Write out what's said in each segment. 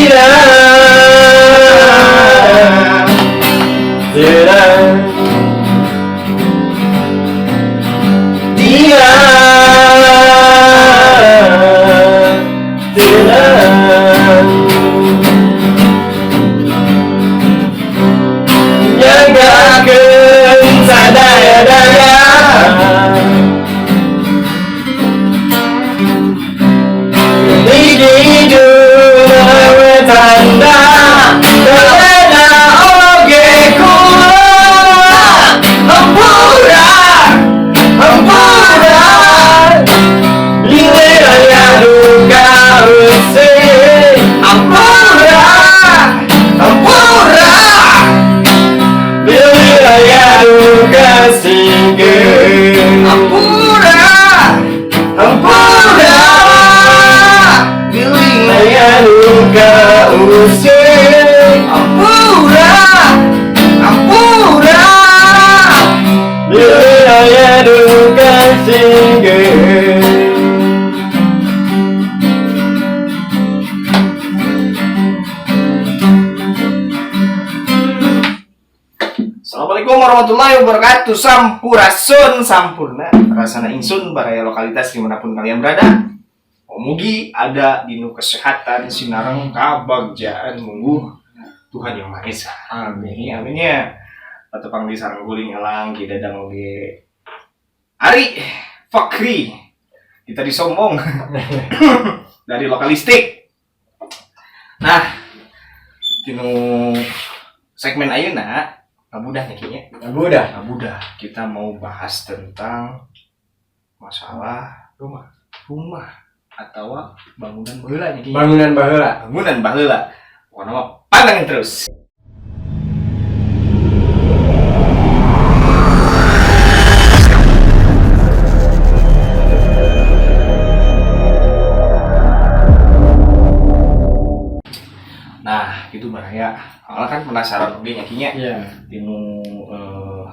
Dina Dina Dina Dina Nyanggakeun sadaya-daya. Di tanda Karena oge kula. Hampura, hampura. Bilih aya duka usik. Hampura, hampura. Bilih aya duka singkeun. Hampura, hampura. Bilih aya duka usik. Hampura, hampura. Bilih aya duka singkeun. Assalamualaikum warahmatullahi wabarakatuh. Sampurasun, sampurna rasana ingsun baraya lokalitas dimanapun kalian berada. Mugi ada dinu kesehatan sinareng kabagjaan mungguh Tuhan Yang Maha Esa. Amin amin ya. Patepang di sareng guling elang Ki Dadang oge Ari Fakri. Kita disombong dari lokalistik. Nah, dinu segmen ayeuna ngabudah nih kayaknya. Udah. Ngabudah. Kita mau bahas tentang masalah Rumah. Rumah atau bangunan baheula nya kayaknya. Bangunan baheula. Bangunan baheula. Pokoknya mah pantengin terus. Nah, gitu baraya. Awalnya kan penasaran oge nya kinya dinu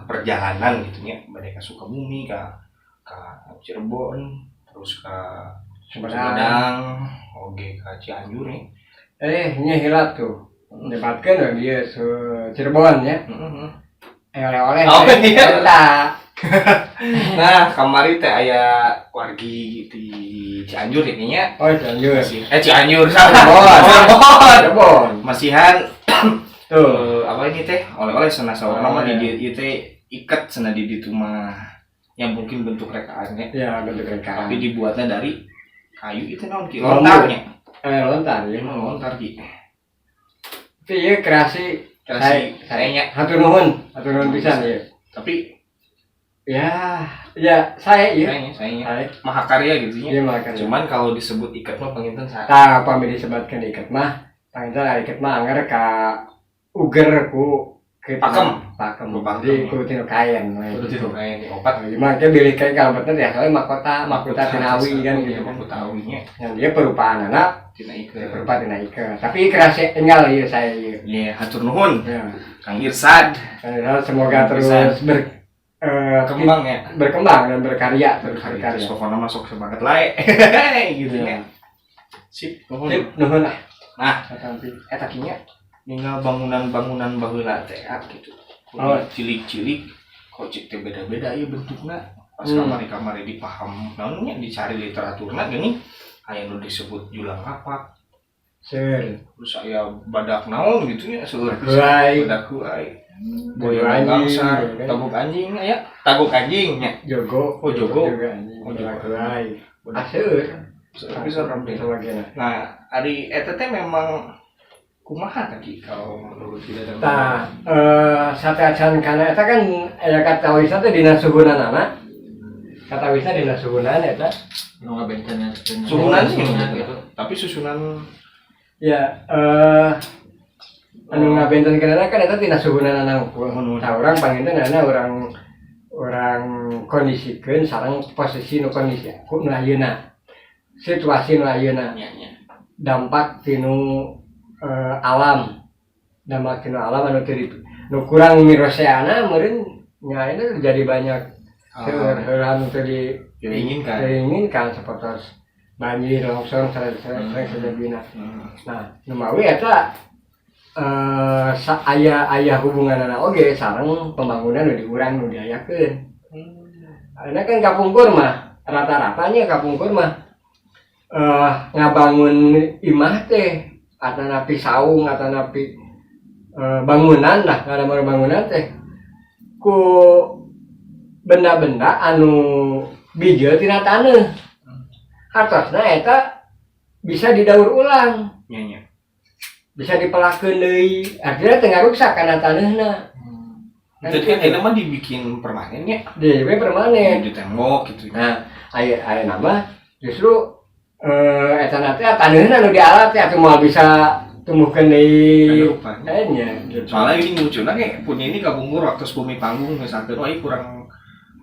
perjalanan gitu nya bade ka Sukabumi, ka Cirebon, terus ka Sumedang. Sumedang, oge ka Cianjur nih. Eh, nya hilap tuh. Nyebatkeun we dieu Cirebon ya. Heeh. Oleh-oleh. Oh, iya. Eta. Nah, kamari teh aya wargi di Cianjur ya kayaknya. Oh, Cianjur. Cianjur salah. Cirebon. Cirebon. Cirebon. Masihan Tuh. apa ini teh oleh-oleh cenah saurna mah di Oleh. dieu ieu teh iket cenah di ditu mah yang mungkin bentuk rekaannya Ya, bentuk rekaan. tapi dibuatnya dari kayu itu naon ki? Bambu. Lontarnya. Eh, lontar ya. Emang lontar ki. Tapi ieu kreasi Kreasi sayanya. Hatur nuhun, hatur nuhun pisan ieu. Tapi Ya, ya saya ieu. sayanya sayanya Saya mahakarya gitu nya. ieu mah Cuman kalau disebut iket mah panginten sa. Tah pami disebutkeun iket mah, panginten ari iket mah anger ka uger ku Pakem. Pakem. Ku pakem. Jadi ku tinu kain we. Kudu tilu kain di opat. Nah, gimana ke bilih kain kalau bener ya soalnya mahkota, mahkota tinawi kan gitu kan. Mahkota awinya Yang dia perupaan anak, tina iket. perupa tina iket. Tapi kerasa enggal ieu saya ieu. Iya, hatur nuhun Ya. Kang Irsad. Semoga terus Berkembang ya. Berkembang dan berkarya terus Berkarya. berkarya. Pokoknya masuk semangat lae. Gitu Iya. ya. Sip, nuhun. Sip, nuhun lah. Nah, Satampi. eta kinya ninggal bangunan-bangunan baheula teh ah, gitu. Oh. Cilik-cilik kok cik teh beda-beda ieu bentukna. Pas kamari-kamari dipaham naonnya dicari literaturna gini aya nu disebut julang kapak, Seur. terus aya badak naon gitu nya seueur pisan. Huai. Badak huai. Taguk Boyong anjing, gangsar, gitu kan. taguk anjing aya, taguk anjing nya. Jogo. Oh, jogo. Juga anjing. Oh, jogo. Badak huai. Badak. Ah, seur. Seueur pisan rampe. Sebagainya. Nah, ari eta teh memang kumaha tadi kalau menurut kita dan Tah, sate acan kana eta kan aya katawisna teh dina suhunanana. Katawisna dina suhunan eta. Nu ngabentenna suhunan sih suhunan gitu. gitu. Tapi susunan Ya, anu ngabentenkeunana kan eta tina suhunanana unggul. Nuhun. Tah urang panginten urang urang kondisikeun sareng posisi nu kondisi ku nu ayeuna. Situasi nu ayeuna. Nya nya. Dampak tinu alam. Dampak tinu alam anu teu nu kurang miroseana meureun nya ini jadi banyak seueur anu teu Diinginkan. diinginkan seperti Banjir, longsor, sareng sareng sajabina. Nah, nu mawi eta sa aya aya hubunganana oge sareng pembangunan nu di urang nu diayakeun. Ayeuna kan kapungkur mah rata-ratanya kapungkur mah ngabangun imah teh atanapi saung atanapi bangunan lah, ngadamel bangunan teh ku benda-benda anu bijil tina taneuh. Hartosna eta bisa didaur ulang, Nya nya. Bisa dipelakeun deui, artinya teu ngaruksak kana taneuhna. Jadi kan ini mah dibikin permanen ya, Di permanen. Di tembok gitu. Nah, aya aya nama justru eta na teh taneuhna nu dialat teh atuh moal bisa tumbuhkeun deui. Rupanya. Eh, nya gitu. Soalnya ini lucunya kayak punya ini kapungkur waktu bumi panggung misalkan, wah ini kurang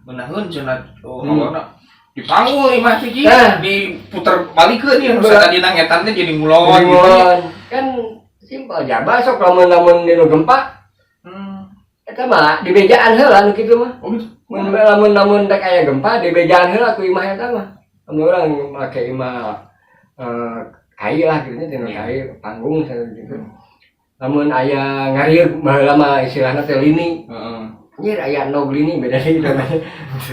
menahan cenah, oh hawana dipanggul imah teh Ji. Nah. Diputer balikeun ya, nu tadi ngetan teh jadi ngulon Jadi gitu. ngulon. Kan simpel jaba sok lamun lamun dinu gempa eta mah dibejaan heula nu kitu mah. Oh gitu. Mun lamun lamun rek aya gempa dibejaan heula ku imah eta mah. Lamun urang make imah kai lah gitu nya, tina kai panggung misalnya gitu. Lamun aya ngariung baheula mah istilahna teh lini. Anjir, aya nog lini, beda deui namanya.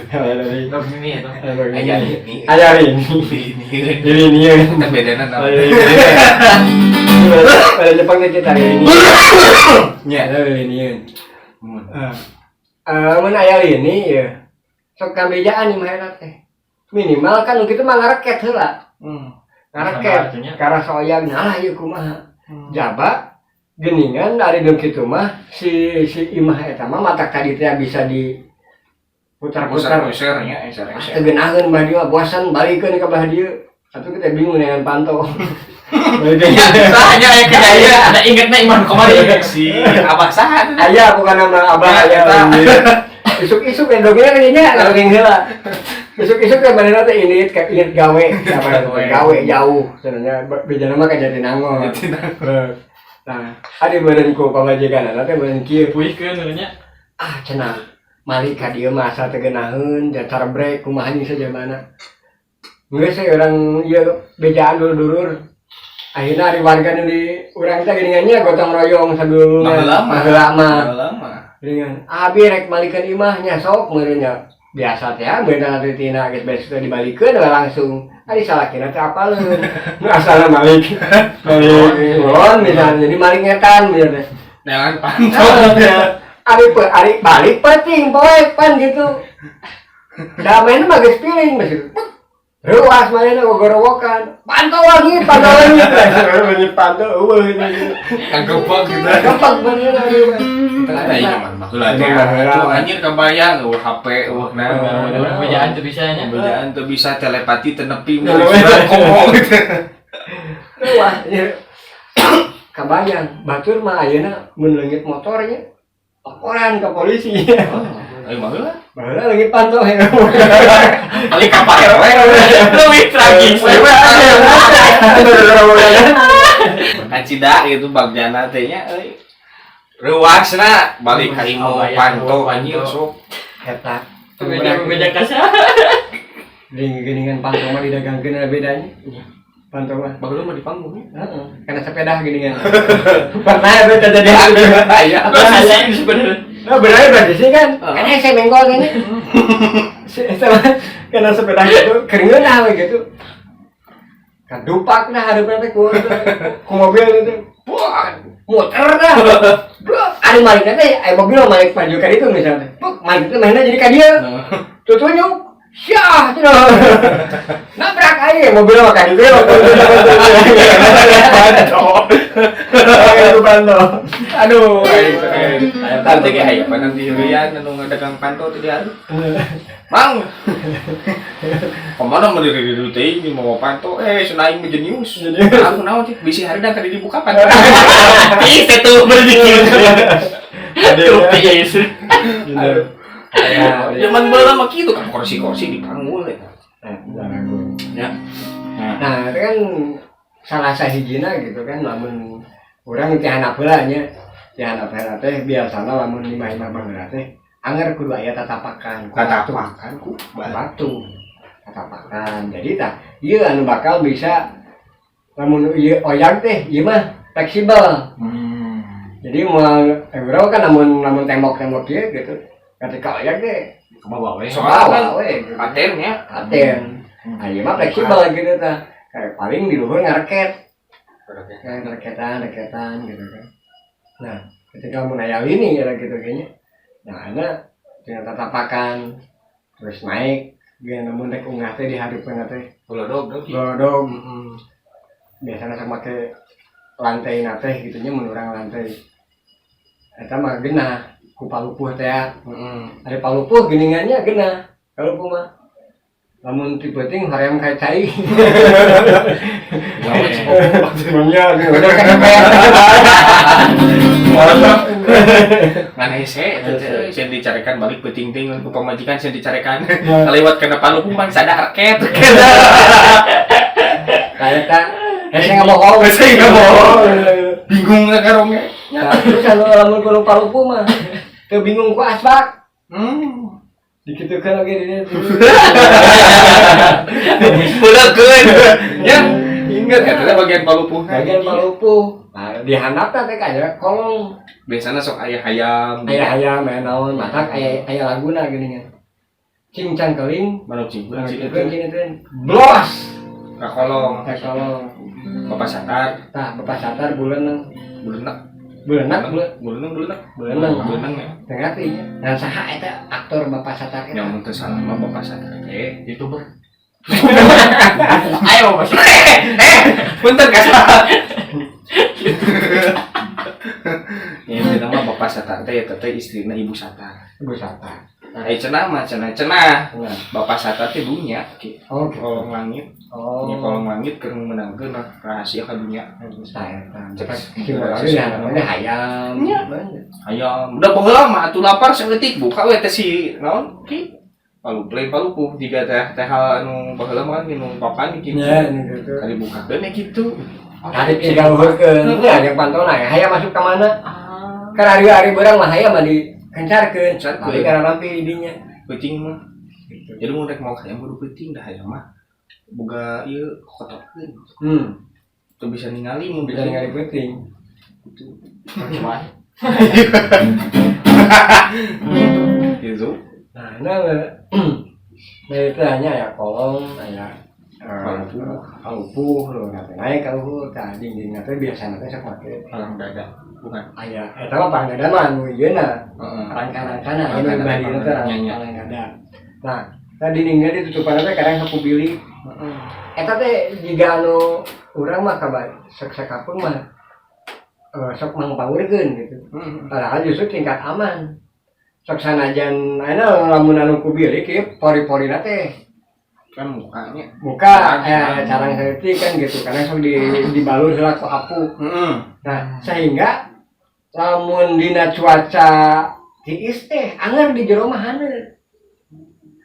Beda deui. Nog ini ya, toh. Aya Aya lini. ini. Aya lini. Ini. Lini. Kan bedana naon? Aya lini. Pada Jepang teh kita lini. Nya. Ada lini. Mun aya lini ya. Sok kabejaan imah eta teh. Minimal kan nu kitu mah ngareket heula. Ngareket. Artinya? Karena soalnya nah ieu kumaha. Jaba geningan ari nu kitu mah si si imah eta mah matak tadi teh bisa di putar-putar. Putar-putar nya, eser-eser. Teu geunaheun bah dieu mah, bosan balikeun ka belah dieu. Atuh kita bingung dengan panto. Balikeun. Hanya aya kejadian. Ada ingetna imah kamari. Si abah saha? Aya bukan nama abah Ya, aya. eta. Isuk-isuk yang dongengnya kayaknya dongeng heula. Isuk-isuk yang manehna teh ini inget gawe, apa Gawe. gawe jauh sebenarnya bejana mah ka Jatinangor. Nah, adi beureun ku pamajikanna teh beureun kieu. Pulihkeun nya. Ah, cenah malik ka dieu mah asa teu geunaheun, jatar brek kumaha jeung sajabana. Geus we urang ieu bejaan dulur-dulur. Akhirna ari warga nu di urang teh geuningan nya gotong royong sadulurna. Baheula mah. Baheula mah. Baheula mah. Dengan abi rek malikeun imah nya sok meureun nya. Biasa teh ya, beunang teh tina geus beres teh dibalikeun we langsung. Ari salakina teh apaleun. Nu asalna malik. Malik ngulon misalnya jadi malik ngetan misalnya. Neangan panto. Ari pe, ari balik penting poek pan gitu. Da mainnya mah geus piling masih. Ruas manehna gogorowokan. Panto wangi, panto wangi. Wangi panto eueuh ini. Kagebeg gitu. Gampang manehna. Nah, iya mah baheula teh. Emang baheula. Tuh anjir kebayang euweuh HP euweuh naon. Bejaan teu bisa nya. Bejaan teu bisa, telepati teu nepi Telepati. surat komo gitu. Wah, iya. Kabayang, batur mah ayeuna mun leungit motornya laporan ke polisi. Ayo baheula. Baheula leungit panto ya. Balik ka Pak RW. Lebih tragis. Kacida gitu bagjana teh nya euy. Reuasna balik ka imah panto anjir sok. Eta. Beda beda kasar. Geuningan panto mah didagangkeun ada bedanya. Panto mah. Baheula mah di panggung nya. Heeh, karena sepeda geuningan. Pernah ya beda jadi. Aya. Posisi sebenarnya. Nah, benar berarti sih kan. Heeh. Karena saya menggol kan. Sama karena sepeda gitu keringeun ah we gitu. Kadupak nah hareupeun teh ku mobil gitu. Wah, muter dah. Blok, ari malik teh aya mobil malik maju ka ditu misalnya. Buk, malik teh mainna jadi ka dieu. Tutunyuk. Syah, cenah. Nabrak aja mobil mah ka ditu ya. Panto. Itu panto. Aduh, aing nanti ge aya pa nanti heureyan anu ngadagang panto teh di hareup. Mang. Kemana mau diri diri teh ini mau panto cenah aing mah jenius. Aku naon sih bisi hareudang tadi dibuka panto. Ih, itu berpikir. Tuh, Ya, Zaman baheula mah kitu kan kursi-kursi dipanggul ya. Ya. Nah, itu kan salah sahijina gitu kan lamun urang ti handap heula nya. Ti handap heula teh biasana lamun imah-imah baheula teh anger kudu aya tatapakan ku batu. Tatapakan ku Batu. Tatapakan. Jadi tah ieu anu bakal bisa lamun ieu oyag teh ieu mah fleksibel. Jadi moal urang kan lamun lamun tembok-tembok ieu gitu. Ketika oyag teh Ke bawah we. Soalnya kan bawa we gitu. Paten ya. Paten. Nah, ieu mah fleksibel gitu tah. Kayak paling di luhur ngareket. Kayak reketan, reketan gitu kan. Nah, ketika mun aya lini ya gitu kayaknya. Nah, ana dengan tatapakan terus naik dia namun rek unggah teh di hareupeun teh Golodog dog. godog. Biasanya sama make lantai teh gitu nya, mun urang lantai eta mah genah ku palupuh teh ya. Ada palupuh geningannya genah palupuh mah, lamun ti peuting hoream ka cai. Nya udah kan. Ngan hese eta teh sieun dicarekan balik peuting ting ku pamajikan, sieun dicarekan. Lewat kana palupuh mah sadar ket. Nah, eta hese ngabohong. Hese ngabohong. Bingung lah karongnya. Nah, terus kalau lamun kudu palupuh mah teu bingung ku asbak. Dikitukeun oge di dieu. Puleukeun. Ya, ingat eta teh bagian palupuh. Bagian palupuh. Nah, di handap teh aya kolong. Biasanya sok aya hayam. Aya hayam, aya naon, matak aya aya laguna geuningan. Cincang keling, Manuk cingkeun manuk cingkeun. cingkeun cingkeun. Blos. Ka kolong. Ka kolong. Bapak Satar. Tah, Bapak Satar buleuneng. Buleuneng. Buleuneng, buleuneng. Buleuneng, buleuneng. Buleuneng. Buleuneng ya. Teu ngerti nya. Nah, saha eta aktor Bapak Satar eta? Yang mun teu salah mah Bapak Satar teh YouTuber. Ayo, Mas. Eh, punten ka salah. Ya, itu nama Bapak Satar teh eta teh istrina Ibu Satar. Ibu Satar. Eh, cenah mah cenah cenah. Nah. Bapak Satar teh dunya ki. Oh, gitu. Kolong langit. Oh. Nya kolong langit keur meunangkeun rahasia ka dunya. Tah eta. Cek. Cuma ya namanya hayam. Nya. Hayam. Udah baheula mah atuh lapar saeutik buka we teh si naon ki. Palu play palupuh jiga teh teh hal anu baheula mah kan minum papan gitu. Ya, ini gitu. Kali bukakeun ya gitu. Tarik digaluhurkeun. Ya, yang pantona ya. Hayam masuk ke mana? Kan hari-hari berang mah hayam mah dikencarkeun. Kencarkeun. Tapi karena rampi dinya. Peuting mah. Gitu. Jadi mun rek mau hayam kudu peuting, dah hayam mah boga ieu kotorkeun. Teu bisa ningali mun Bisa ningali peuting. Gitu. Gimana? Gitu. Nah, nah, nah itu hanya ya kolong, ya Palupuh. palupuh lo nanti naik kaluhur tah dinding teh biasa teh sok make Palang dada. Bukan. Aya eta mah palang dada mah anu ieu na, Heeh. rangka-rangkana anu Rangkana, belah dieu teh nya, nya. palang dada. Nah, tadi dindingnya ditutupan teh kadang sok ku bilik. Eta teh jiga anu urang mah kabar sok sakapeung mah sok mangpaurkeun gitu. Padahal justru tingkat aman. Sok sanajan ayeuna lamun anu ku bilik ieu pori-porina teh Kan mukanya. muka Carang. Carang saeutik kan gitu, karena sok di dibalur heula ku apu. Nah, sehingga lamun dina cuaca tiis teh anger di jero mah haneut.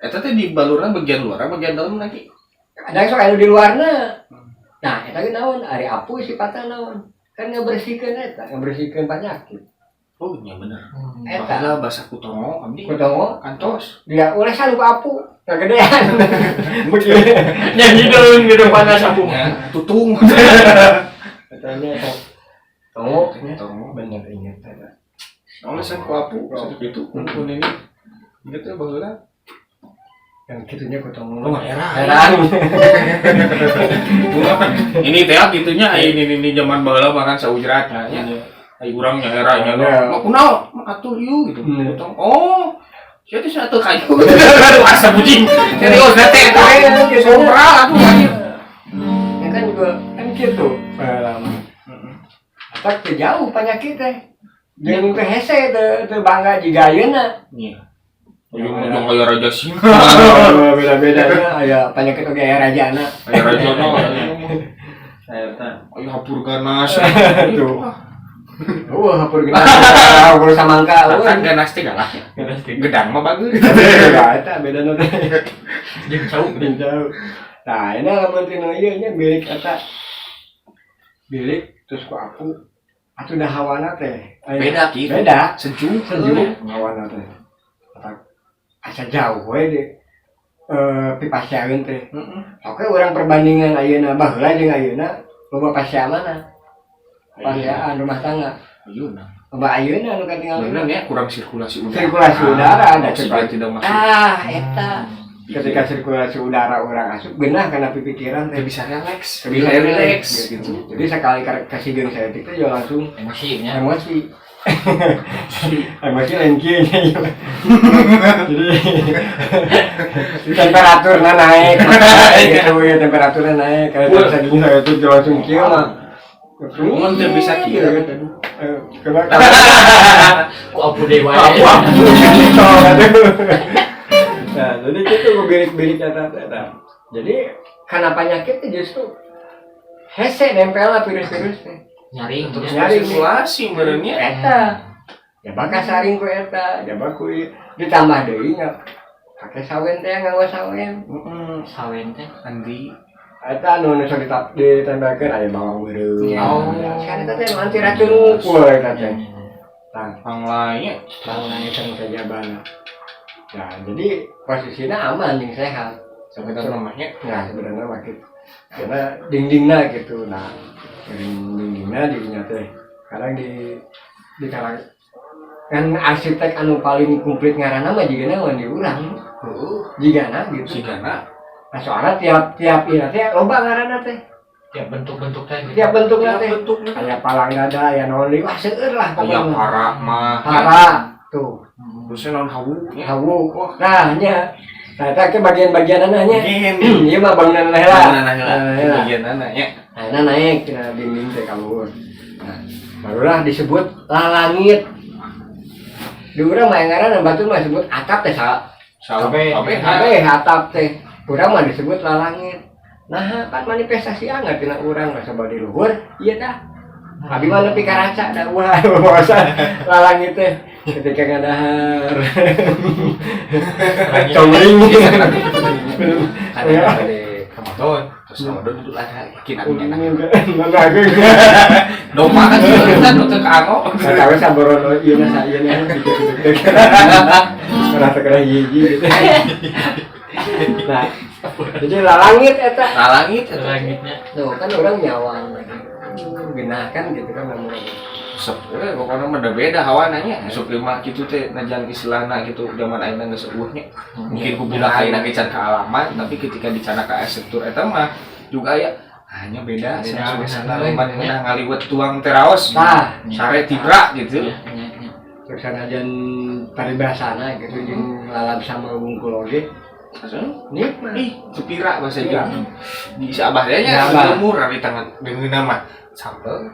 Eta teh di baluran bagian luar, bagian dalam lagi. Ada sok anu di luarna. Nah, eta ge naon? Ari apu sifatna naon? Kan ngabersihkeun eta, ngabersihkeun penyakit. Oh, iya bener. Eta. Baheula bahasa kutongo abdi. Kutongo Kantos. dia ulesan ku apu, kagedean. Yang hidung gitu panas aku. Ya, tutung. Katanya eta tongo nya. Tongo. Bener inget eta. Olesan ku apu, satu itu kun ini. Inget ya baheula. Yang kitunya ku tongo. Lu mah heran. Heran. Ini teh gitunya ini zaman baheula makan saujrat nya. Ai urang nya era nya. Iya. Mah kunaon? Mah atuh ieu gitu. Hmm. Potong. Oh. Sia teh satu kayu. Aduh asa bujing. Serius teh teh. Gitu. Sombral atuh anjir. Ya kan juga kan gitu. Pengalaman. Atau teu jauh penyakit teh. Jeung teu hese teu teu bangga jiga ayeuna. Iya. Ujung-ujung kayak raja singa. Beda-bedanya aya penyakit oge aya rajana. Kayak raja no. Saya Ayo hapur ganas. Tuh. Wah, hapur gede. Hapur samangka. Kan ganas teh galak ya. Gedang mah bagus. Beda eta beda nu teh. Jeung jauh. Jeung jauh. Nah, ini lamun tinu ieu nya bilik eta. Bilik terus ku aku atuh dah hawana teh. Aya- Beda ki. Beda. Sejuk. Sejuk hawana teh. Asa jauh we deh. Pipaseaeun teh. Oke, urang perbandingan ayeuna, baheula jeung ayeuna, loba pasea mana? Paseaan rumah tangga. Ayeuna. Loba ayeuna anu katingal. Bener ya, kurang sirkulasi udara. Sirkulasi udara ada. Oksigen tidak masuk. Ah, eta. Ketika sirkulasi udara urang asup, genah kana pipikiran teh. Tidak bisa relax. Bisa relax gitu. Jadi sekali kasih saeutik teh ya langsung Emosi nya. Emosi, emosi lain kieu nya ieu. Jadi temperaturnya naik gitu ya, temperaturnya naik kayak saking saya itu langsung kieu mah. Mun teu bisa kieu. Gitu kan. Eh, kenapa? Ku apu dewa. Aku gitu aduh. Nah, jadi gitu gue birik-birik eta eta. Jadi karena penyakit teh justru hese nempel lah virus-virus teh. Nyaring Terus terus. Nyaring. sirkulasi meureunnya. Eta ya bakal saring ku eta, ya ku ieu. Ditambah deui nya pakai sawen teh, nganggo sawen. Heeh. Sawen teh. Andi. Eta anu nu sok ditempelkeun aya bawang beureum. Oh. Kan eta teh nu anti racun ngumpul eta teh. Tah, Panglainnya. bang sareng sajabana. Nah, jadi posisinya aman jeung sehat. Sebenarnya namanya. Nah, sebenarnya mah gitu. Karena dindingna gitu. Nah, dindingna dirinya teh. Kadang di karang kan arsitek anu paling komplit ngaranna mah jigana mah di urang. Heeh. Jigana gitu. Sigana. Nah, soalnya tiap tiap ieu teh loba ngaranna teh. Tiap bentuk-bentuk teh gitu. Tiap bentukna Tiap teh. bentukna. Aya palang dada, aya naon deui, wah seueur lah Aya pokoknya. para mah. Para tuh. Terusnya naon hawu nya. Hawu. Nah, nya. Nah, eta ke bagian-bagianana nya. Bagian. Ieu mah bangunan heula. Bangunan heula. Bangunan heula. Bagianana nya. Nah, nah naik tina dinding teh ka luhur. Nah, barulah disebut lalangit. Di urang mah ngaranna batur mah sebut atap teh sa Kabeh. Kabeh. kabeh atap teh. Urang mah disebut lalangit. Nah, kan manifestasi anget tina urang rasa bade luhur, ieu tah. Abi mah nepi ka raca da ulah bahasa lalangit teh ketika ngadahar congling. Kan ada Ramadan, terus Ramadan itu ada yakin abi nya. Mana aku. Domba kan kan untuk kaango. Nggak tahu saborono ieu na sa ieu na gitu. Merasa kena hiji gitu. Nah, jadi lalangit eta. Lalangit eta. Langitnya. Tuh kan orang nyawang. Genah kan gitu kan namanya. Resep we pokoknya mah udah beda hawana nya. Asup lima gitu teh najan istilahna gitu zaman ayeuna geus eueuh nya. Mungkin ku budak ayeuna ge can kaalaman, tapi ketika dicana ka arsitektur eta mah juga aya hanya beda Beda, suasana beda. lamun ngeunah ngaliwet tuang teraos. Tah, Sare tibra gitu. Iya, iya, iya. Terus sanajan paribasana gitu jeung lalab sama wungkul oge nikmat. Ih, tepira bahasa Tepira. Jawa. Di abah nya Ya, Abah. umur di tangan deungeunna mah sambel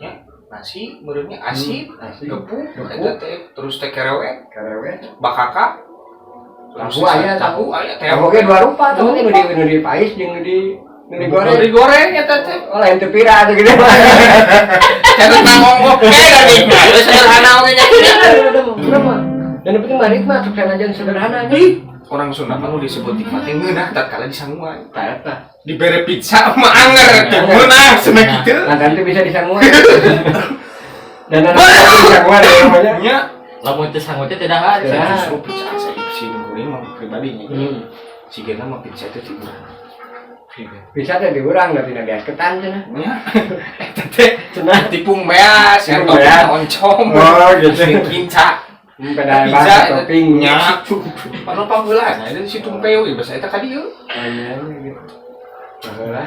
nya nasi meureunnya asin, Nasi, gepuk, Gepuk. eta teh terus teh kerewet, kerewet. bakaka, terus Tahu aya, tahu aya teh. Tahu oge dua rupa, tahu nu di nu dipais jeung nu digoreng. Nu digoreng eta teh. Oh, lain tepira atuh gitu. Cara nangonggo eh dari sederhana oge nya. Berapa? Dan yang penting mah nikmat, sukses aja sederhana nya. Orang Sunda mah nu disebut nikmat teh ngeunah tatkala disanguan. Tah eta. Dibere pizza mah anger teh ngeunah cenah kitu. Lantaran itu bisa disanguan. Dan anak disanguan ya namanya. Nya. Lamun teu sangu teh tidak ada. Tidak. Saya justru pizza saya sih kuring mah pribadinya. Hmm. Sigana mah pizza teh ti urang. Bisa teh diurang da tina beas ketan cenah. Nya. Eta teh Cenah. tipung beas, yang Tipung beas. topping oncom. Oh, gitu. Terus kinca. Pada Pizza bahasa topping. Nya. Padahal panggeulana eta si tumpeu ieu bahasa eta ka dieu. Oh, iya, gitu. Baheula.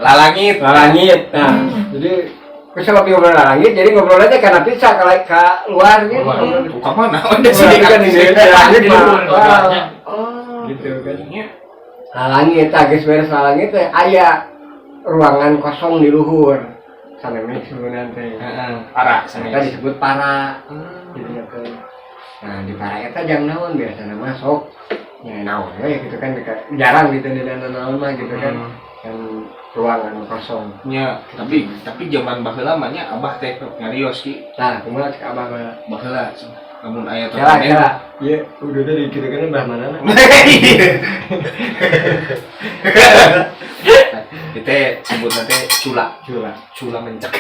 Lalangit. Lalangit. Nah, jadi aku sama ngobrol lalangit, jadi ngobrolnya teh karena pizza ke luar gitu. Keluar. Tuh ka mana? Udah Berarti sini kan ini lalangit Di mah. luhur ngobrolnya. Oh, gitu kan. Nya. Lalangit, tah geus beres lalangit teh aya ruangan kosong di luhur. Sanemeh sebenarnya teh. Heeh, para Eta sanes. disebut para gitu ya teh. Nah, di para eta jang naon biasana masuk. Ya naon we gitu kan jarang gitu di naon mah gitu kan. Kan ruangan kosong. Nya, tapi zaman baheula mah nya abah teh ngarios ki. Nah, kumaha cek abah mah? Baheula lamun aya Kela, turnamen. kela. Iya, udah dari gitu kan bah mana? Kita sebut nanti cula, Cula. cula mencek.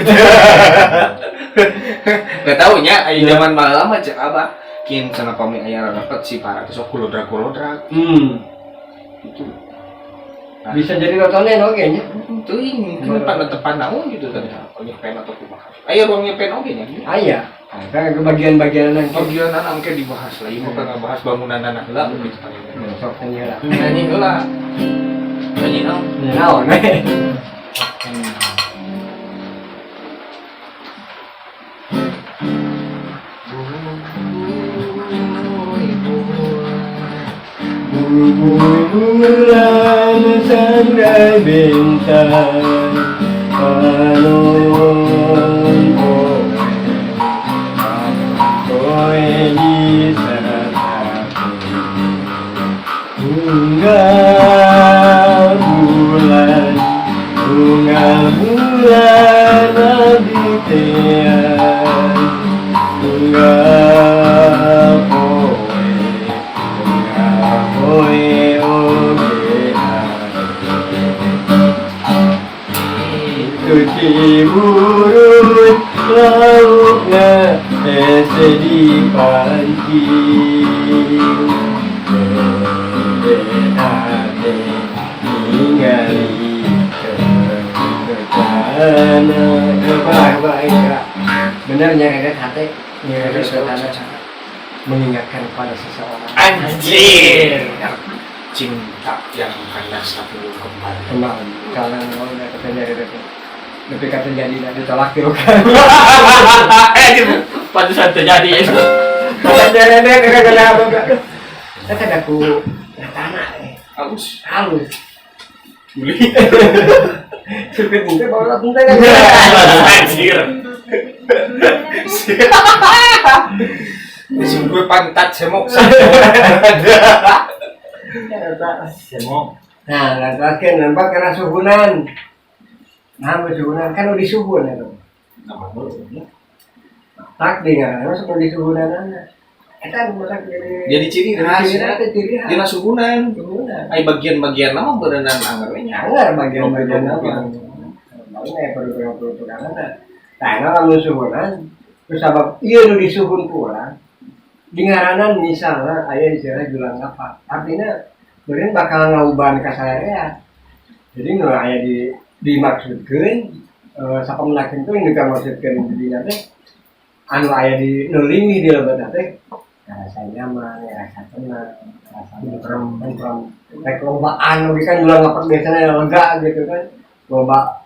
Gak tau nya, aya zaman baheula mah cek abah. Yakin cenah pami aya rapet si para teh sok kulodrak-kulodrak itu. Bisa jadi tontonan oge nya. Teuing kan panetepan naon gitu kan. Nyepen atau kumaha. Aya ruang nyepen oge nya. Aya. Nah, ke bagian-bagian nanti. Bagian engke dibahas lah, ieu mah ngabahas bangunan heula gitu. Sok nyanyi lah. Nyanyi heula. Nyanyi naon? Naon we. Bulan sangrai bintang alon poe poe di Unggal bulan abitean unggal poe oge Cuci burut laukna hese dipancing Dede ningali ke Bener nyereret hati, nyereret hati mengingatkan kepada seseorang. Anjir. Cinta yang kandas tapi belum kembali. Kembali, kalau mau udah kata nyereret lebih kata jadi tidak ditolak tuh kan. Eh, pantesan terjadi. Kata nyereret kata apa? Kata aku tanah Halus. halus. Beli. Supir mungkin bawa tentang kan. Anjir. Sing gue pantat semok. Semok. Nah, lantaskan nampak karena suhunan. Nah, suhunan kan udah disuhun itu. Tak dengar, masuk udah disuhunan aja. Eta masak Jadi ciri khas. Ciri khas, ciri khas. Dina suhunan. Suhunan. Ai bagian-bagian nama berenang anger we nya. Anggar bagian-bagian apa? Mana ya perlu-perlu Nah, nah lamun suhunan, terus sabab ieu nu disuhun ku urang. Di ngaranan misalnya aya istilah julang apa. Artinya meureun bakal ngauban ka sarerea. Jadi nu aya di dimaksudkeun sapamenakeun teh nu dimaksudkeun di dinya teh anu aya di nu lingih di lebetna teh rasa nyaman, rasa tenang, rasa tentrem, tentrem. Rek lombaan oge kan julang ngapak biasanya lega gitu kan. Lomba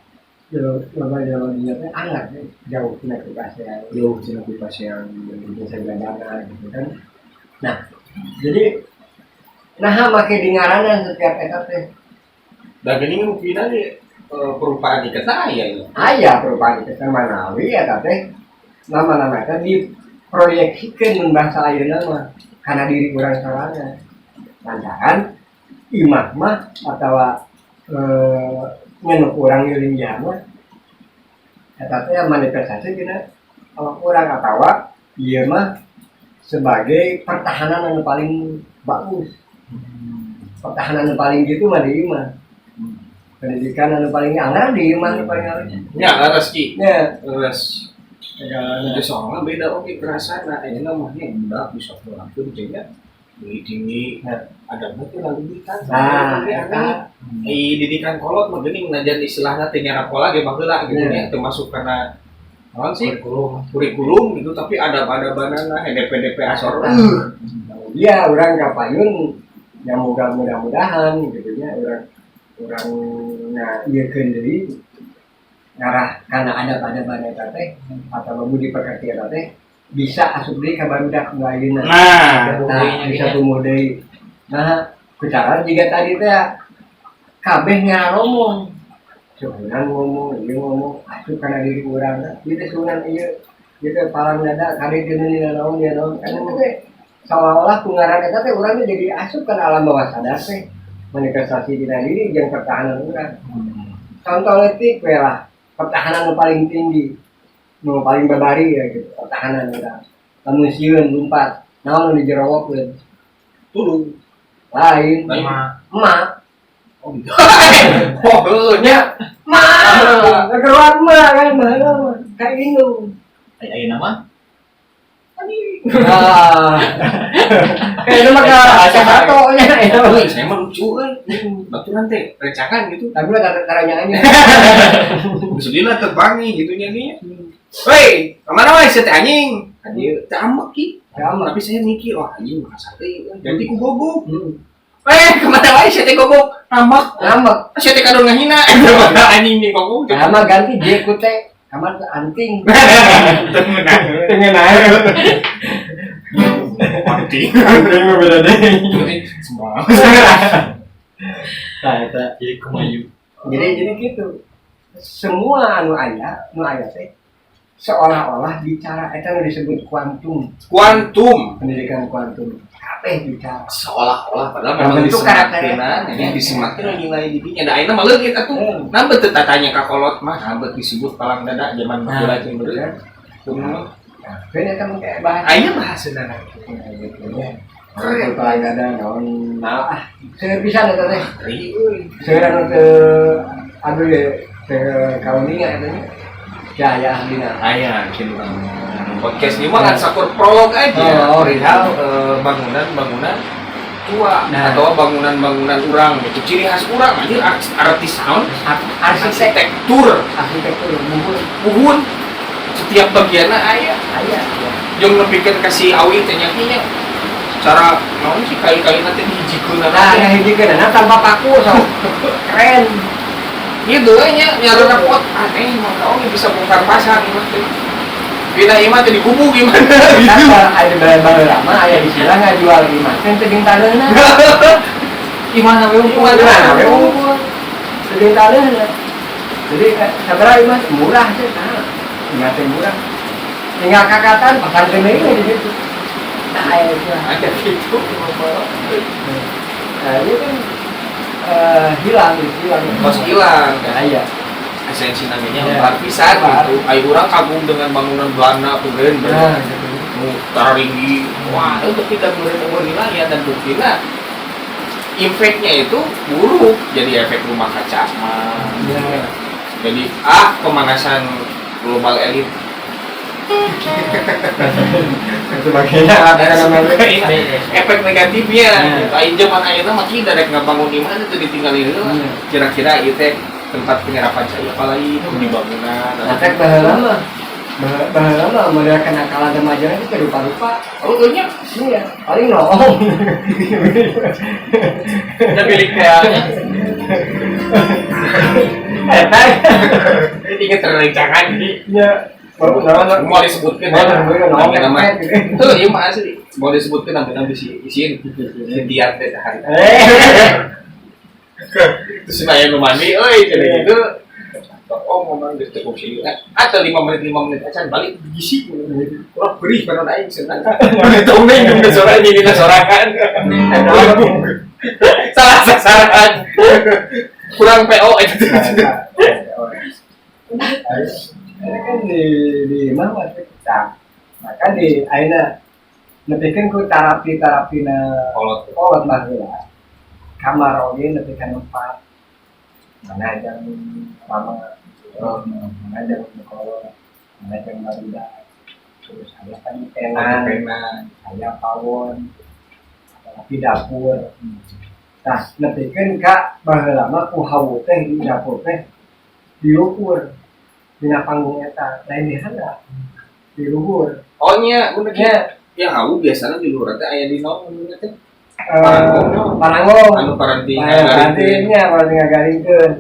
lomba jalan dinya teh anggar jauh tina kepasean. Jauh tina kepasean. Bisa gandana gitu kan. Nah, jadi nah make di ngaranan setiap eta teh. Da geuning rupina ge perupaan ieu teh aya ieu. Aya perupaan ieu teh manawi eta teh nama-nama eta diproyeksikeun mun bahasa ayeuna mah kana diri urang sorangan. Lantaran imah mah atawa nyenuk urang ngilinggih mah eta teh manifestasi dina awak urang atawa ieu mah sebagai pertahanan anu paling bagus. Pertahanan anu paling gitu mah di imah. Pendidikan anu paling anggar di imah anu paling halus. Nya leres Ki. Nya. Leres. Itu soalnya beda oke kerasana ayeuna mah nya budak bisa pulangkeun teh nya. Beli tinggi, ada mah teh lalu didikan. Nah, eta. Didikan kolot mah geuning najan istilahna teh nyarap pola ge baheula gitu nya termasuk karena naon sih? Kurikulum gitu tapi adab-adabanana HDP-DP asor. Iya, urang ka payun ya moga mudah-mudahan gitu nya urang urang ngaieukeun deui ngarah kana adab-adaban eta teh atau budi pekerti eta teh bisa asup deui ka barudak nu ayeuna. Nah, nah, bisa tumbuh deui. Nah, kucara jiga tadi teh kabeh ngaromong. Suhunan ngomong, ieu ngomong, asup kana diri urang. Ieu teh suhunan ieu, ieu teh palang dada kade deui naon ieu naon. Kan eta teh seolah-olah ku ngaran eta teh urang teh jadi asup kana alam bawah sadar teh. Manifestasi dina diri jeung pertahanan urang. Contoh leutik we lah, pertahanan nu paling tinggi, nu paling babari ya gitu, pertahanan urang. Lamun sieun lumpat, naon nu dijerowokeun? Tulung. Lain. Lain. Emak. Oh gitu. Oh, heueuh nya. Emak. Keluar emak kan baheula mah. Ka indung. Ayeuna mah Kan Anjing. Ah. Itu mah ka satu nya itu. Euy, saya mah lucu euy. Baturan teh rencangan gitu. Tapi lah caranya aja. Sedihlah terpangi gitu nya nih. Woi, kemana wae sia teh anjing? Anjing teh ambek ki. Sama. Tapi saya mikir, wah anjing kasar teh. Ganti ku gogok. Eh, kemana wae sia teh gogok? Ambek. Ngambek. Sia teh kadon ngahina. Anjing nih gogok. Sama ganti J ku T. Kamar teh anting. Tengenah. Tengen aja. Anting. Anting mah beda deh. Semua. Nah, eta. Jadi kemayu. Jadi gitu. Semua anu aya teh seolah-olah bicara eta nu disebut kuantum, Kuantum. Pendidikan kuantum. Kabeh bicara. Seolah-olah padahal memang Bentuk disematkeun karakternya. Ya disematkeun nilai di dinya da ayeuna mah leungit atuh. Nah, teu tatanya ka kolot mah nah disebut palang dada zaman baheula jeung beureuh. Kumaha? Nah, kan eta mah kayak bahasa. Aya bahasana. Nah, gitu ya. Keren palang dada naon nah ah. Seueur pisan eta teh. Ngeri euy. Seueur anu teu aduh ya teu kauninga eta nya. Ya ya ahlina. Aya kieu urang. Podcast ini mah kan sakur prolog aja. Oh. Perihal bangunan-bangunan tua Nah. atau bangunan-bangunan urang gitu. Ciri khas urang anjir artis sound, Arsitek arsitektur, arsitektur buhun puhun setiap bagianna aya. Aya. Jeung nepikeun ka si awi teh nya nya cara naon sih kali-kali nanti dihijikeun. Nah, ngahijikeun nah tanpa paku sok. Keren. Gitu we nya nya repot aneh mah oge bisa bongkar pasang ieu mah teh. Bina ieu mah teh dikubu gimana Kan gitu. Ada bae lama aya di sila ngajual imah teh teu jeung taneuhna. Gimana we unggul? Gimana we unggul? Teu jeung taneuhna. Jadi sabaraha imah murah teh tah. Tinggal teh murah. Tinggal kakatan pasang teh deui di situ. Nah, aya itu. Ada gitu. Nah, ini kan hilang gitu, hilang. Kos hilang kan. Aya. Esensi namanya Ya. lebar pisan Lebar. gitu. Ayo urang kagum dengan bangunan Belanda tuh kan. Nah, gitu. Nu taringgi. Wah, itu tidak boleh nilai dan buktinya impactnya itu buruk. Jadi efek rumah kaca mah. Ya. Jadi pemanasan global elit Sebagainya ada dan namanya. sebagainya. Efek negatifnya. Ya. Gitu. Ayo zaman ayeuna mah kita rek ngabangun di mana tuh ditinggalin heula. Ya. Kira-kira ieu teh tempat penyerapan cahaya apalagi di bangunan. Nah, teh baheula mah. Baheula mah model kenakalan remaja itu teu rupa-rupa. Oh, nya Iya, paling noong. Kita bilik kayaknya. Eta. Ini terencangan jadi Iya. Baru noong. mau disebutkan Mau disebutkan, noong. nama tuh iya mah asli mau disebutkan nanti nanti si isiin si Tian teh hari terus nanya nu mandi euy jadi gitu oh ngomong geus cukup sih atau 5 menit 5 menit acan balik gisi kurang beri karena aing senang itu mending ke sore ini ke sorangan salah sasaran kurang PO itu. Ini kan di mana waktu kita, maka di ayeuna nepikeun ku terapi-terapi na Kolot. Kolot baheula. Kamar oge nepi ka nempat. Mana jang mama, mana jang kolot, mana jang barudak. Terus aya panitenan, aya pawon, tapi dapur. Nah, nepikeun ka baheula mah ku hawu teh di dapur teh diukur dina panggung eta, lain di handap. Di luhur. Oh nya bener Nya, ya hawu biasanya di luhur teh aya di naon namanya teh? Eh, Parangong. Anu paranti. Nah, parantinya paranti ngagaringkeun.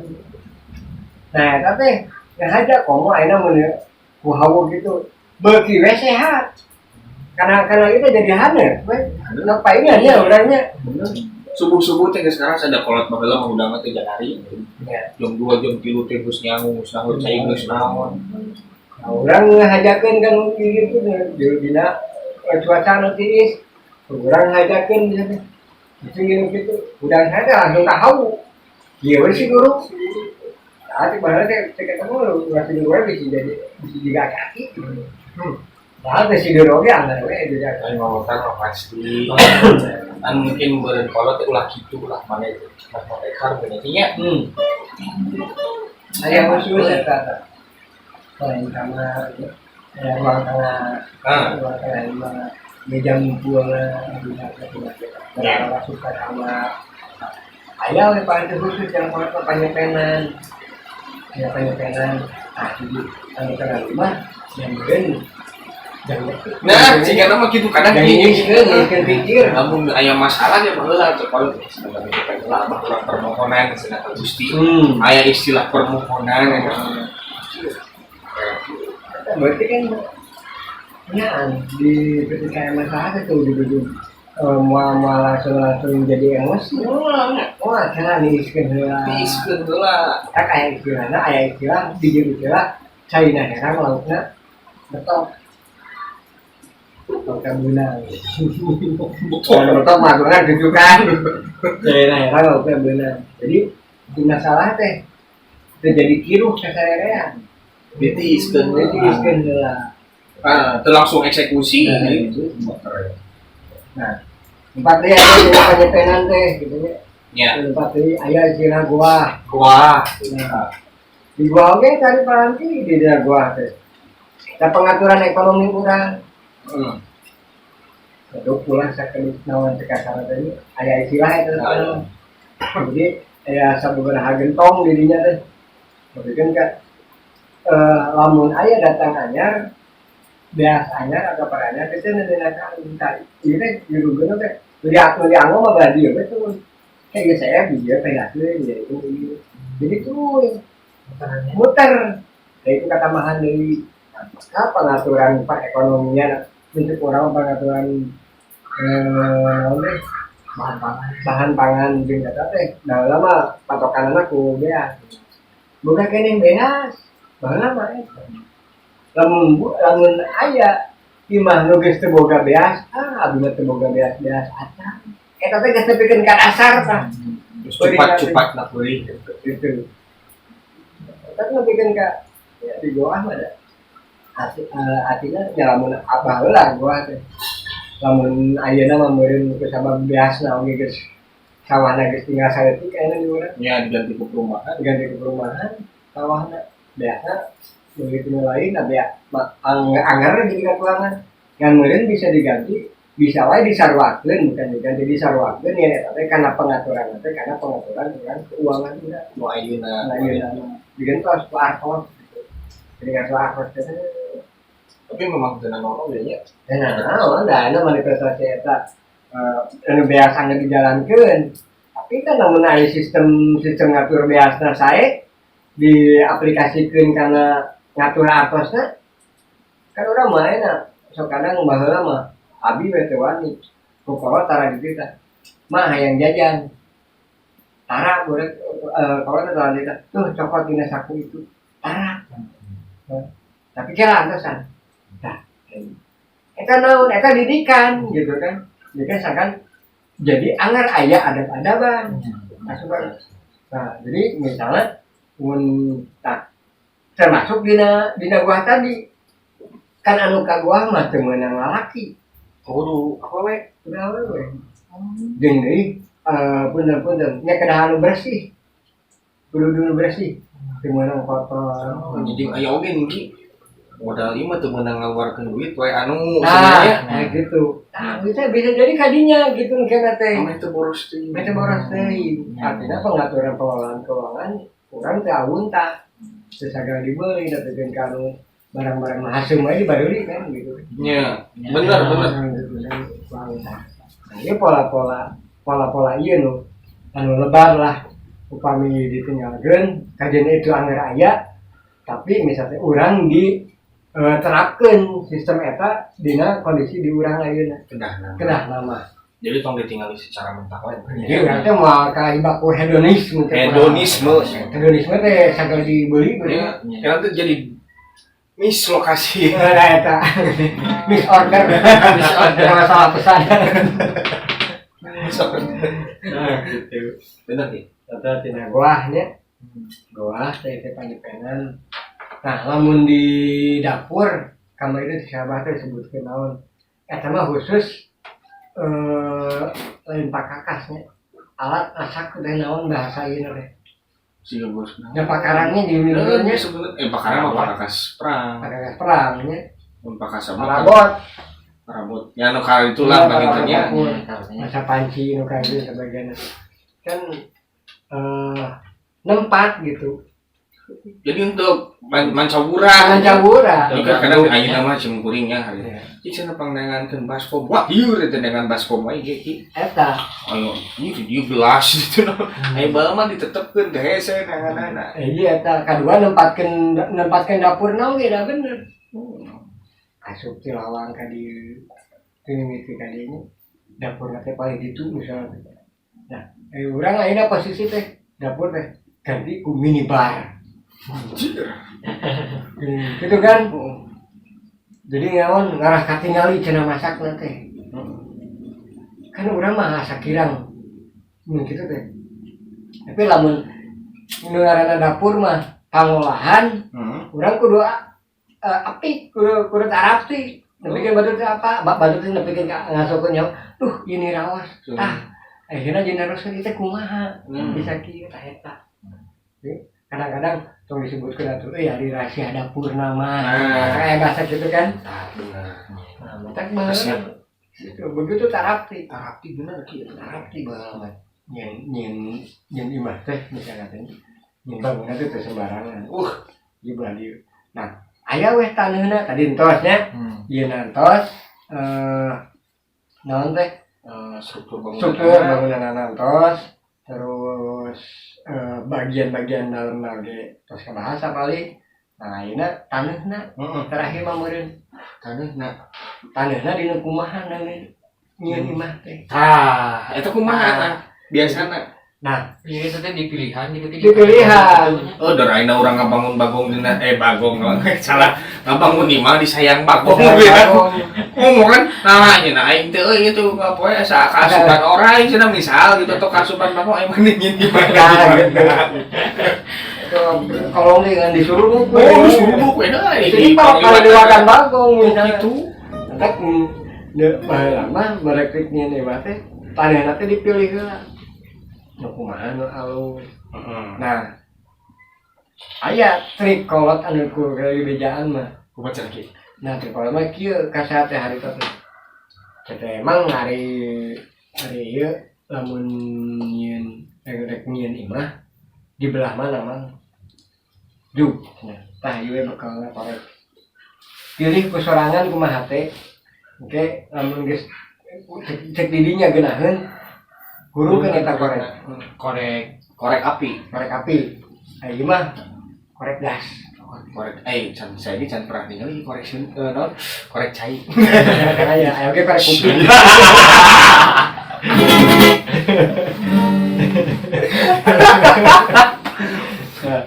Nah, eta teh yang aja komo ayeuna mun ku hawu gitu. Beuki we sehat. Karena itu jadi haneut we. Nu paingan nya urangnya. Subuh-subuh teh geus sekarang ada kolot baheula mah udah mah teh janari. Ya. Jam 2 jam 3 teh geus nyangu, geus sahur cai geus naon. Nah, urang ngahajakeun kan gitu di dina cuaca nu tiis. Urang ngahajakeun misalnya. Itu gitu gitu. Udah saya langsung tahu. Iya we sih guru. Nah, cek baheula teh cek eta mah ulah tidur we bisa jadi bisa juga kaki. Nah, teh sidur oge anggar we jadi. Lain ngomongkan mah pasti. Kan mungkin beureun kolot teh ulah kitu ulah mana itu. Mah ekar bener nya. Aya khusus eta. Lain kamar. Ya, ruang tengah. Ruang tengah imah, meja ngumpul lah, orang masuk ke kamar. Aya we paling khusus yang kalau panyepenan. Aya panyepenan. Ah, jadi anu tengah imah yang meureun jangan. Nah, jika nama gitu kadang jangan gini. Ngeukeun pikir. Namun aya masalah ya baheula cek kalau sebenarnya kita lah abah urang permohonan cenah ka Gusti. Aya istilah permohonan ya. Berarti kan ya di ketika masalah itu ujung-ujung mau mau langsung langsung jadi emosi. Wah, karena diiskeun heula. Diiskeun heula. Kan aya istilahna, aya istilah di jero istilah caina herang laukna betok. Laukna beunang. Kalau betok maksudnya gitu kan. Caina herang laukna beunang. Jadi di masalah teh terjadi kiruh kasarerean. Ditiiskeun. Ditiiskeun heula. Ah, teu langsung eksekusi Nah. gitu. Nah, empat teh aya dina panyepenan teh gitu nya. Empat teh aya istilah gua. Wah. Nah, di gua oge cari paranti di dina gua teh. Nah, pengaturan ekonomi kurang. Aduh, pulang sakedik naon teh kasar teh aya istilah eta teh. Jadi aya sababaraha gentong di dinya teh. Tapi kan ka lamun aya datang anyar, beas anyar atau peranyar itu dina ka ieu teh dirugeuna teh beli dianggo mah belah dieu we tuh. Kayak saya di dieu penghasilkeun ya itu ieu. Jadi tuh muter. Nah, itu katambahan dari, nah, maka pengaturan perekonomian untuk orang pengaturan naon teh? Bahan pangan. Bahan pangan jeung eta teh nah lama patokanna ku beas. Bukan keneh beas baheula mah eta. Lamun lamun aya imah nu geus teu boga beas, ah, abdi mah teu boga beas, beas acan. Eta teh geus nepikeun ka dasar tah. Terus cepat-cepat nak beli gitu. Gitu. Eta nepikeun ka ya, di goa mah da. Artinya ya lamun abah heula goa teh. Lamun ayeuna mah meureun ku sabab beasna oge geus sawahna geus tinggal saeutik ayeuna di urang. Ya, diganti ke perumahan. Diganti ke perumahan sawahna. Beasna begitu lain tapi ya anggar jadi kekurangan. Ngan meureun bisa diganti, bisa wae disaruakeun, bukan diganti, disaruakeun ya eta teh karena pengaturan teh karena pengaturan dengan keuangan juga. Nu ayeuna. Nah, ayeuna mah digentos ku artos gitu. Jadi kan artos teh. Tapi memang teu naon oge nya. Nah, naon da anu manifestasi eta anu biasa geus dijalankeun. Tapi kan lamun aya sistem sistem ngatur beasna sae diaplikasikeun kana ngatur artosna kan urang mah enak. Sok kadang baheula mah abi we teu wani. Ku kolot tara dititah. Mah hayang jajan. Tara boleh kolot tara dititah. Tuh cokot dina saku itu. Tara. Nah, tapi kira antosan. Nah, eta naon, eta didikan gitu kan. Jadi kan seakan jadi anggar aya adab-adaban. Masuk kan. Nah, jadi misalnya mun nah, termasuk dina dina gua tadi kan anu ka gua mah teu meunang lalaki. Kudu apa we? Udah we we. Jeung deui punten-punten nya kedah anu bersih. Kudu dulu bersih. Teu meunang kotor. Oh, jadi aya oge nih modal ieu mah teu meunang ngaluarkeun duit we anu Nah, sebenarnya. nah gitu. Nah, bisa bisa jadi kadinya gitu kena teh. Ame teu boros teuing. Teu boros teuing. Artinya pengaturan pengelolaan keuangan kurang teh awuntah. Teu sagala dibeli dapetkeun ka anu barang-barang mahal semua dibeli kan gitu. Nya, bener bener. Nah, gitu kan awuntah. Nah, ini pola-pola pola-pola ieu nu anu lebar lah upami ditinggalkeun kajian itu anggar aya, tapi misalnya urang di terapkeun sistem eta dina kondisi di urang ayeuna. Kedah. Kedah nama. Jadi tong ditinggali secara mentah wae. Jadi urang teh moal ka ku hedonisme teh. Hedonisme. Hedonisme teh sagala dibeli beli. Ya, karena tuh jadi mislokasi. Nah, eta misorder, misorder salah pesan. Nah, gitu. Bener nih. Eta tina goah nya. Goah teh teh panyepenan. Nah, lamun di dapur kamar itu di sabah teh disebutkeun naon. Eta mah khusus lain pakakasnya. Alat masak teh naon bahasa ieu teh. Siga bos. Ya pakarannya di Nya nya sebenarnya pakaran mah pakakas perang. Pakakas perang nya. Mun pakasep mah kan Parabot. Parabot. Ya nu kali itulah Iya, pangintennya. parabot. Masa panci nu kayak gitu sebagian kan nempat gitu. Jadi untuk mancawura. Mancawura. Ini kan kadang ayeuna mah cem kuringnya hari. Iya. Cik cenah pangnengankeun baskom. Wah, ieu teh dengan baskom wae ge ki. Eta. Anu, ieu di gelas gitu. Aya bae mah ditetepkeun teh hese nanganana. Iya eta kadua nempatkeun nempatkeun dapur naon ge da bener. Asup ti lawang ka dieu. Teu mimiti ka dieu nya. Dapurna teh paling ditu misalnya. Nah, urang ayeuna posisi teh dapur teh ganti ku minibar. Anjir. Gitu kan? Jadi ngaon ngarah katingali cenah masak teh. Kan urang mah asa kirang. Mun kitu teh. Tapi lamun nu ngaranna dapur mah pangolahan urang kudu apik, kudu kudu tarapti. Nepikeun batur teh apa? Batur teh nepikeun ka ngasokeun nyawa. Duh, ini rawas. Tah, akhirnya jadi naroskeun ieu teh kumaha? Bisa kieu tah eta. Jadi, kadang-kadang tong disebutkeun atuh euy ari rahasia dapur nama. Nah. Kayak bahasa gitu kan. Tah bener. Nah, matak baheula. Gitu, begitu tarapti. Tarapti bener kieu. Tarapti banget. Nyen nyen nyen imah teh misalnya teh. Nyen bangunan teh teu sembarangan. Ieu belah dieu. Nah, aya weh taneuhna tadi entos nya. Ieu nantos naon teh? Struktur bangunan. Struktur bangunan nantos terus bagian-bagian dalam ge tos kabahasa paling. Nah, ayeuna taneuhna terakhir mah meureun Taneuhna. Taneuhna dina kumaha nyieun imah teh. Tah, eta kumaha Nah. tah? Biasana. Nah, Jadi itu teh dipilihan gitu teh. Di pilihan. Oh, dar ayeuna urang ngabangun bagong dina bagong salah ngabangun imah disayang bagong ya. Ngomong kan, nah nya aing teh euy itu ngapoe asa kasupan orai cenah misal gitu atau kasupan bagong aing mah nyieun di mana. Nah, gitu. Itu kalau dengan disuruh Oh, disuruh we da. Jadi kalau kalau diwakan bagong misalnya. Gitu. Entek baheula mah merekrut nyieun imah teh tanahna teh dipilih heula. Nu kumaha nu alus. Nah, aya trik kolot anu ku bejaan mah. Kumaha cenah kieu? Nah, trik kolot mah kieu kasaha teh harita teh. Teh emang hari hari ieu lamun nyieun rek nyieun imah di belah mana mang? Juk. Nah, tah ieu bekalna korek. Pilih ku sorangan kumaha teh. Oke, lamun geus cek didinya geunaheun hurungkeun eta korek. Korek. Korek api. Korek api. Ieu mah korek gas. Korek can saya ini can pernah ningali korek sun naon? Korek cai. Aya, aya oge korek kuping. Nah,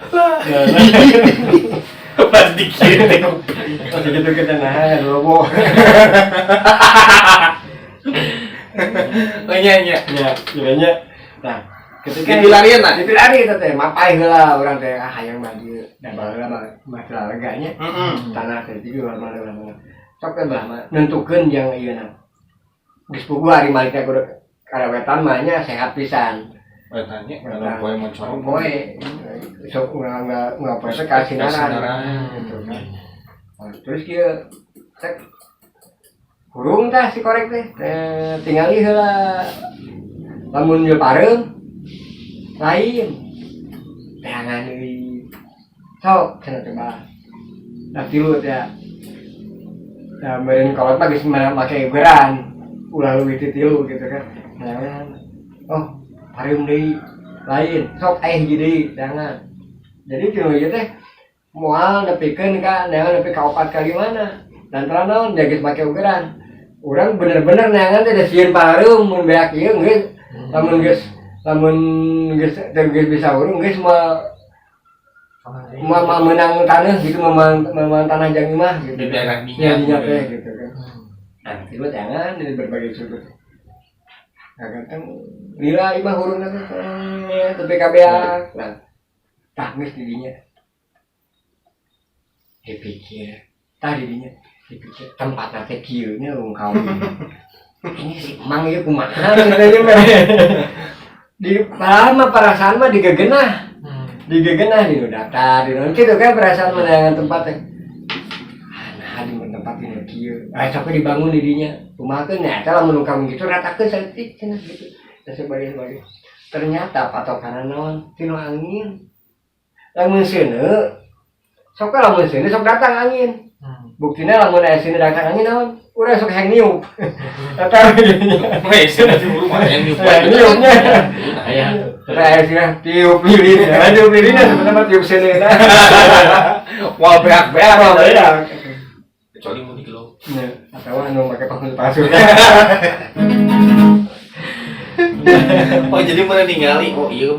Pas dikit teh pas gitu kita nahan lobo. Oh nya nya. Ya, kiranya. Nah, ketika Dipilarian lah. Dipilari eta teh, mapai heula urang teh ah hayang mah dieu. Da baheula mah masalah leganya. Tanah teh juga belah mana belah mana. Sok teh belah mana nentukeun yang ieu na. Geus puguh ari malikna kudu karawetan mah nya sehat pisan. Wetannya kalau poe mencorong Poe sok urang nggak poe teh kasinaran. Gitu kan. Nah, terus kieu cek hurung tah si korek teh tingali heula lamun ieu pareum lain teangan deui sok cenah teh bah nah tilu teh nah meureun kolot mah geus make ugeran ulah leuwih ti tilu gitu kan. Teangan oh pareum deui lain sok aya hiji deui teangan jadi tilu ieu teh moal nepikeun ka neangan nepi ka opat kali mana lantaran naon da geus make ugeran urang bener-bener neangan teh da sieun pareum mun beak ieu geus lamun geus lamun geus teu geus bisa urung geus moal moal meunang taneuh gitu moal tanah jang imah gitu Di daerah minyak. Ya, minyak teh gitu kan. Nah, tiba teangan dari berbagai sudut. Nah, ganteng lila imah hurungna teh tepi ka beak. Nah, tah geus di dinya. Dipikir, tah di dinya dipikir tempatna teh kieu nya urung kawin. Ini si emang ieu kumaha gitu nya. Di padahal mah perasaan mah digegenah. Digegenah di nu datar, di nu kitu kan perasaan mah neangan tempat teh. Ah, nah di nempatin kieu. Ah, sampai dibangun di dinya. Kumahakeun nya eta lamun kami gitu ratakeun saeutik cenah gitu. Dan sebagainya sebagainya. Ternyata patokan naon? Tinu angin. Lamun seuneu sok lamun seuneu sok datang angin. Buktina lamun aya seuneu datang angin naon? Urang sok hayang niup. Eta Weh, sih nanti buru mah yang niup. Niupnya. Aya. Eta aya cenah tiup lilin. Ya, tiup lilin sebenarnya mah tiup seuneu. Wah, beak-beak. Wah, beak. Kecuali mau di kilo. Ya, atau anu make palsu-palsu. Oh, jadi pernah ningali, oh iya,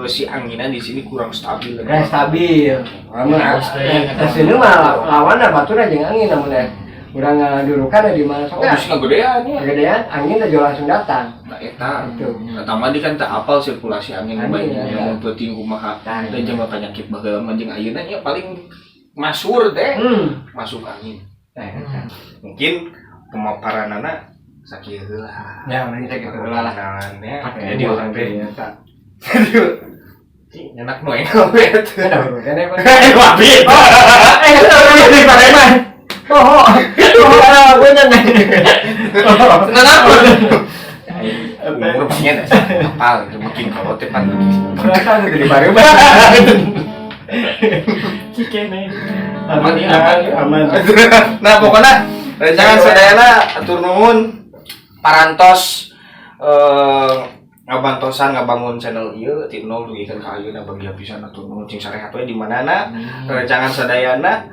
si anginan di sini kurang stabil. Kurang stabil. Lamun Kurang seuneu mah lawan batur jeung angin, lamun aya urang ngadurukan di mana sok Oh, bisa ngegedean ya. Gedean angin aja langsung datang. Nah, eta. Gitu. Nah, tambah kan tak apal sirkulasi angin Angin, baik ya. yang penting kumaha. Nah, Dan jeung penyakit baheula mah jeung ayeuna nya paling masur teh masuk angin. Nah, eta. Mungkin pemaparanana sakieu heula. Ya, mending saya gitu lah. Kenalannya. Jadi orang teh. Eta. Cing, enak nu enak we teh. Kenapa? Eh, wabi. Eh, orang di Pareman. Oh, oh, gue nanya. Tenang apa? Umur pengen apal itu mungkin kalau teh pan. Perasaan itu di Pareman. Cikene. Aman ya, aman, aman. Nah, pokoknya rencangan sadayana atur nuhun parantos ngabantosan ngabangun channel ieu ti nol dugikeun ka ayeuna bagi pisan, atur nuhun, cing sarehat we di manana. Rencangan sadayana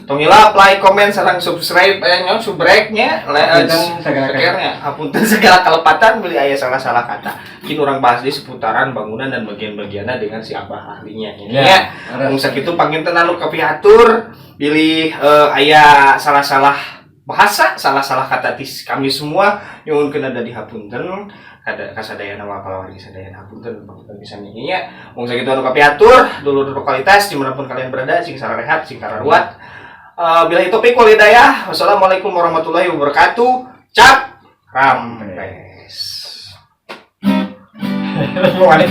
tong hilap like, comment, sareng subscribe aya nya, subrek nya. Hapunten segala Sekernya hapunten segala kelepatan beli aya salah-salah kata. Mungkin urang bahas di seputaran bangunan dan bagian-bagiannya dengan si abah ahlinya ini ya. Mung sakitu panginten anu kapihatur, bilih aya salah-salah bahasa, salah-salah kata tis kami semua, nyuhunkeun ada dihapunten kada kasadayana wa palawargi sadayana, hapunten hapunten pisan nya. Mung sakitu anu kapihatur, dulur lokalitas dimanapun kalian berada, sing sararehat, sing kararuat. Billahi taufik wal hidayah. Wassalamualaikum warahmatullahi wabarakatuh. Cap rampes. Mau ada.